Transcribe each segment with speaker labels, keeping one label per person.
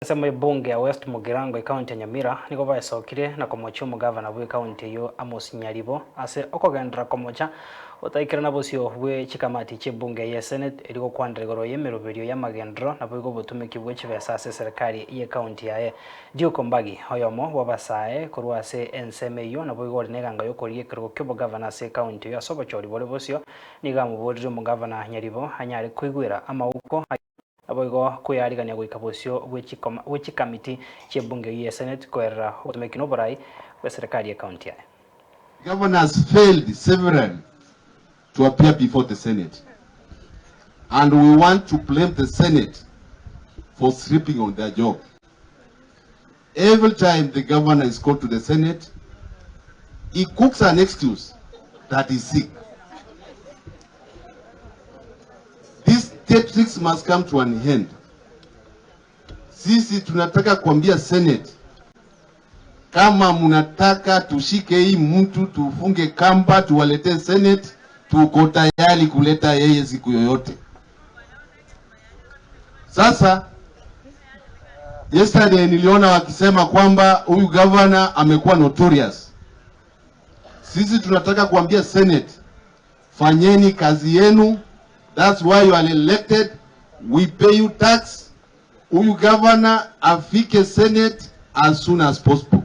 Speaker 1: Ensemo y'ebunge ya West Mugirango ekaunti ya Nyamira nigo baesokire na komochia omogavana bw'ekaunti eyio Amos Nyaribo ase okogenderera komocha gotaikerana bosio bwe chikamati chi'ebunge eye Senate erio gokwanera igoro y'emeroberio y'amagenderero naboigo obotumeki bwe chibesa ase eserekari y'ekaunti yaye. Duke Ombagi, oyomo bw'abasae korwa ase ensemo eyio naboigo ore neganga y'okorigia ekerogo ki'obogavana ase ekaunti eyio ase obochori bore bosio, nigo amoborire omogavana Nyaribo anyare koigwera amauko Naboigo kweyarigania goika bosio bwe chikamiti chi'ebunge eyio ya Senate koerera obotomeki na oborai bw'eserekari y'ecounty yaye.
Speaker 2: Governors failed severally to appear before the Senate and we want to blame the Senate for sleeping on their job. Every time the governor is called to the Senate, he cooks an excuse that he's sick. This tactics must come to an end. Sisi tunataka kuambia Senate kama mnataka tushike hii mtu tufunge kamba tuwaletee Senate, tuko tayari kuleta yeye siku yoyote. Sasa yesterday niliona wakisema kwamba huyu governor amekuwa notorious. Sisi tunataka kuambia Senate, fanyeni kazi yenu, that's why you are elected, we pay you tax. Huyu governor afike Senate as soon as possible.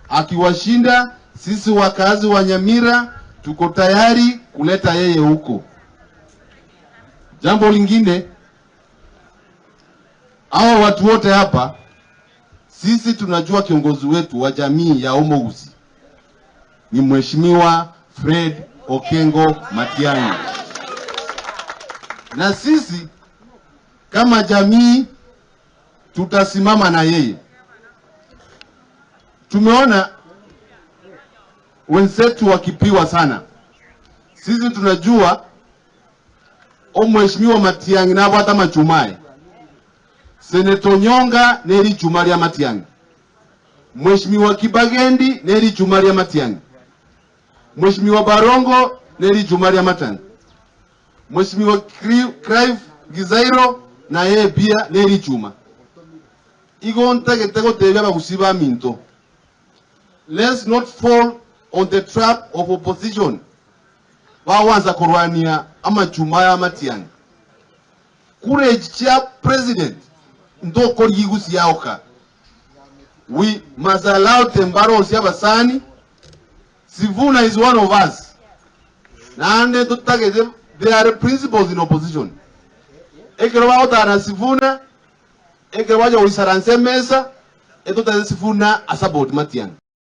Speaker 2: Akiwashinda, sisi wakazi wa Nyamira tuko tayari kuleta yeye huko. Jambo lingine, hawa watu wote hapa sisi tunajua kiongozi wetu wa jamii ya Omogusi ni Mheshimiwa Fred Okengo Matiang'i, na sisi kama jamii tutasimama na yeye. Tumeona wenzetu wakipiwa sana, sisi tunajua Omweshimiwa Matiang'i nabwate amachuma aye. Senator Onyonga nerichuma ria Matiang'i. Mweshimiwa Kibagendi nerichuma ria Matiang'i. Mweshimiwa Barongo nerichuma ria Matiang'i. Mweshimiwa Clive Gizairo naye pia nerichuma. Igo ntagete gotebia abagusii baminto, let's not fall on the trap of opposition. Bagwansa korwania amachuma aya Matiang'i. Kura echi chia president ntokorigia igusi yaoka. We must allow them barosie abasani. Sifuna is one of us. Naende totagete there are principles in opposition. Ekero bagotara na Sifuna, ekero bacha goisaransa emesa, etotagete Sifuna asupport Matiang'i.